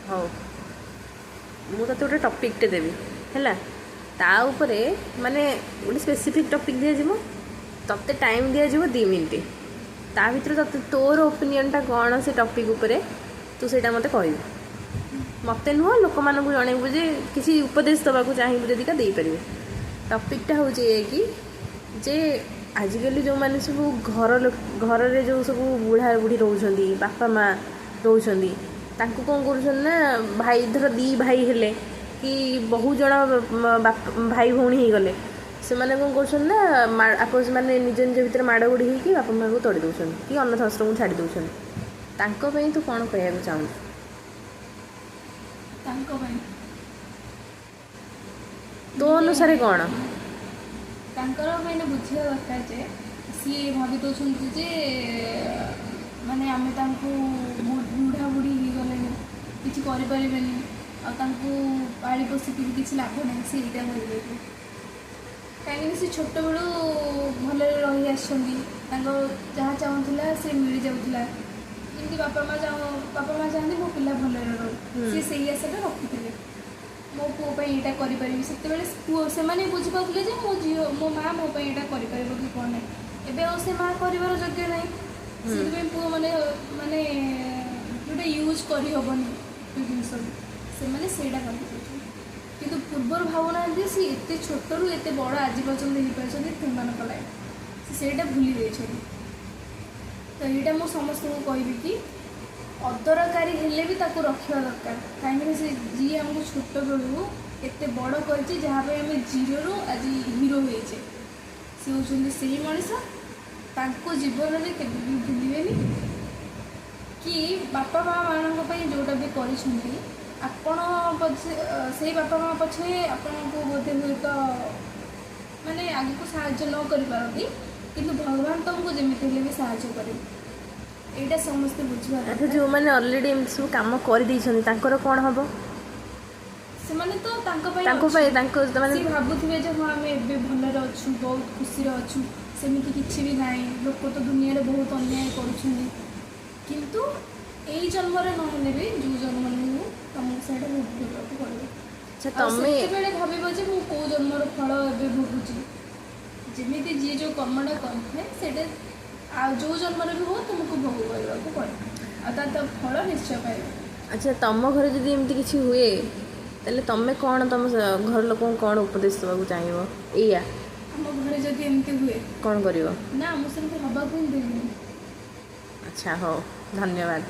ହଉ, ମୁଁ ତୋତେ ଗୋଟେ ଟପିକ୍ଟେ ଦେବି, ହେଲା? ତା ଉପରେ ମାନେ ଗୋଟେ ସ୍ପେସିଫିକ୍ ଟପିକ୍ ଦିଆଯିବ, ତତେ ଟାଇମ୍ ଦିଆଯିବ 2 ମିନିଟ୍। ତା ଭିତରେ ତତେ ତୋର ଓପିନିଅନ୍ଟା କ'ଣ ସେ ଟପିକ୍ ଉପରେ, ତୁ ସେଇଟା ମୋତେ କହିବୁ। ମୋତେ ନୁହଁ, ଲୋକମାନଙ୍କୁ ଜଣେଇବୁ ଯେ କିଛି ଉପଦେଶ ଦେବାକୁ ଚାହିଁବୁ ଯଦିକା ଦେଇପାରିବୁ। ଟପିକ୍ଟା ହେଉଛି ଏଇଆ କି ଯେ ଆଜିକାଲି ଯେଉଁମାନେ ସବୁ ଘର ଲୋକ, ଘରରେ ଯେଉଁ ସବୁ ବୁଢ଼ା ବୁଢ଼ୀ ରହୁଛନ୍ତି, ବାପା ମା ରହୁଛନ୍ତି, ତାଙ୍କୁ କ'ଣ କରୁଛନ୍ତି ନା, ଭାଇ ଧର ଦୁଇ ଭାଇ ହେଲେ କି ବହୁ ଜଣ ବାପ ଭାଇ ଭଉଣୀ ହେଇଗଲେ, ସେମାନେ କ'ଣ କରୁଛନ୍ତି ନା ଆପୋଷ ମାନେ ନିଜ ନିଜ ଭିତରେ ମାଡ଼ ଗୋଡ଼ି ହେଇକି ବାପା ମାଆଙ୍କୁ ତଡ଼ି ଦେଉଛନ୍ତି କି ଅନାଥ ଆଶ୍ରମକୁ ଛାଡ଼ି ଦେଉଛନ୍ତି। ତାଙ୍କ ପାଇଁ ତୁ କ'ଣ କହିବାକୁ ଚାହୁଁଛୁ? ତାଙ୍କ ପାଇଁ ତୋ ଅନୁସାରେ କ'ଣ? ତାଙ୍କର ମାନେ ବୁଝିବା ଦରକାର ଯେ ସିଏ ଭାବି ଦେଉଛନ୍ତି ଯେ ମାନେ ଆମେ ତାଙ୍କୁ ବୁଢ଼ା ବୁଢ଼ୀ ହେଇଗଲେଣି, କିଛି କରିପାରିବେନି, ଆଉ ତାଙ୍କୁ ପାଳି ପୋଷିକି ବି କିଛି ଲାଭ ନାହିଁ। ସେ ଏଇଟା ଭାବିଦେବେ, କାହିଁକିନା ସେ ଛୋଟବେଳୁ ଭଲରେ ରହି ଆସିଛନ୍ତି। ତାଙ୍କ ଯାହା ଚାହୁଁଥିଲା ସେ ମିଳିଯାଉଥିଲା। ଯେମିତି ବାପା ମା ଚାହାନ୍ତି ମୋ ପିଲା ଭଲରେ ରହୁ, ସିଏ ସେଇ ଆଶାଟା ରଖିଥିଲେ, ମୋ ପୁଅ ପାଇଁ ଏଇଟା କରିପାରିବି। ସେତେବେଳେ ପୁଅ ସେମାନେ ବୁଝିପାରୁଥିଲେ ଯେ ମୋ ଝିଅ, ମୋ ମା ମୋ ପାଇଁ ଏଇଟା କରିପାରିବ କି କ'ଣ ନାହିଁ। ଏବେ ଆଉ ସେ ମା କରିବାର ଯୋଗ୍ୟ ନାହିଁ। ସେଥିପାଇଁ ପୁଅ ମାନେ ମାନେ ଯେଉଁଟା ୟୁଜ୍ କରିହେବନି ସେ ଜିନିଷକୁ, ସେମାନେ ସେଇଟା ଭାବି ଦେଉଛନ୍ତି। କିନ୍ତୁ ପୂର୍ବରୁ ଭାବୁନାହାନ୍ତି ସେ ଏତେ ଛୋଟରୁ ଏତେ ବଡ଼ ଆଜି ପର୍ଯ୍ୟନ୍ତ ହେଇପାରିଛନ୍ତି ସେମାନଙ୍କ ଲାଗି। ସେ ସେଇଟା ଭୁଲି ଯାଇଛନ୍ତି। ତ ଏଇଟା ମୁଁ ସମସ୍ତଙ୍କୁ କହିବି କି ଅଦରକାରୀ ହେଲେ ବି ତାକୁ ରଖିବା ଦରକାର, କାହିଁକିନା ସେ ଯିଏ ଆମକୁ ଛୋଟବେଳୁ ଏତେ ବଡ଼ କରିଛି, ଯାହା ପାଇଁ ଆମେ ଜିରୋରୁ ଆଜି ହିରୋ ହେଇଛେ, ସେ ହେଉଛନ୍ତି ସେଇ ମଣିଷ। ତାଙ୍କୁ ଜୀବନରେ କେବେ ବି ଭୁଲିବେନି କି ବାପା ମା ମାନଙ୍କ ପାଇଁ ଯେଉଁଟା ବି କରିଛନ୍ତି ଆପଣ ପଛେ, ସେଇ ବାପା ମା ପଛେ ଆପଣଙ୍କୁ ବୋଧେ ହୁଏତ ମାନେ ଆଗକୁ ସାହାଯ୍ୟ ନ କରିପାରନ୍ତି, କିନ୍ତୁ ଭଗବାନ ତମକୁ ଯେମିତି ହେଲେ ବି ସାହାଯ୍ୟ କରିବେ। ଏଇଟା ସମସ୍ତେ ବୁଝିବା ଆଚ୍ଛା, ଦରକାର। ଯେଉଁମାନେ ଅଲରେଡ଼ି ଏମିତି ସବୁ କାମ କରିଦେଇଛନ୍ତି, ତାଙ୍କର କ'ଣ ହବ? ସେମାନେ ତ ତାଙ୍କ ପାଇଁ ତାଙ୍କ ଅଛି। ପାଇଁ ତାଙ୍କ ମାନେ ସିଏ ଭାବୁଥିବେ ଯେ ହଁ, ଆମେ ଏବେ ଭଲରେ ଅଛୁ, ବହୁତ ଖୁସିରେ ଅଛୁ। ସେମିତି କିଛି ବି ନାହିଁ। ଲୋକ ତ ଦୁନିଆରେ ବହୁତ ଅନ୍ୟାୟ କରୁଛନ୍ତି। କିନ୍ତୁ ଏଇ ଜନ୍ମରେ ନହେଲେ ବି ଯେଉଁ ଜନ୍ମରେ ହଉ, ତମକୁ ସେଇଟା ଭୋଗ କରିବାକୁ ପଡ଼ିବ। ଆଚ୍ଛା, ଆଉ ତମେ ସେତେବେଳେ ଭାବିବ ଯେ ମୁଁ କେଉଁ ଜନ୍ମର ଫଳ ଏବେ ଭୋଗୁଛି। ଯେମିତି ଯିଏ ଯେଉଁ କର୍ମଟା କରିଥାଏ, ସେଇଟା ଆଉ ଯେଉଁ ଜନ୍ମରେ ବି ହଉ ତୁମକୁ ଭୋଗ କରିବାକୁ ପଡ଼ିବ, ଆଉ ତା ତ ଫଳ ନିଶ୍ଚୟ ପାଇବ। ଆଚ୍ଛା, ତମ ଘରେ ଯଦି ଏମିତି କିଛି ହୁଏ, ତାହେଲେ ତମେ କ'ଣ ତମ ଘର ଲୋକଙ୍କୁ କ'ଣ ଉପଦେଶ ଦେବାକୁ ଚାହିଁବ ଏଇଆ? ଆମ ଘରେ ଯଦି ଏମିତି ହୁଏ? କ'ଣ କରିବ? ନା, ମୁଁ ସେମିତି ହବାକୁ ହିଁ ଦେବିନି। ଆଚ୍ଛା, ହଉ, ଧନ୍ୟବାଦ।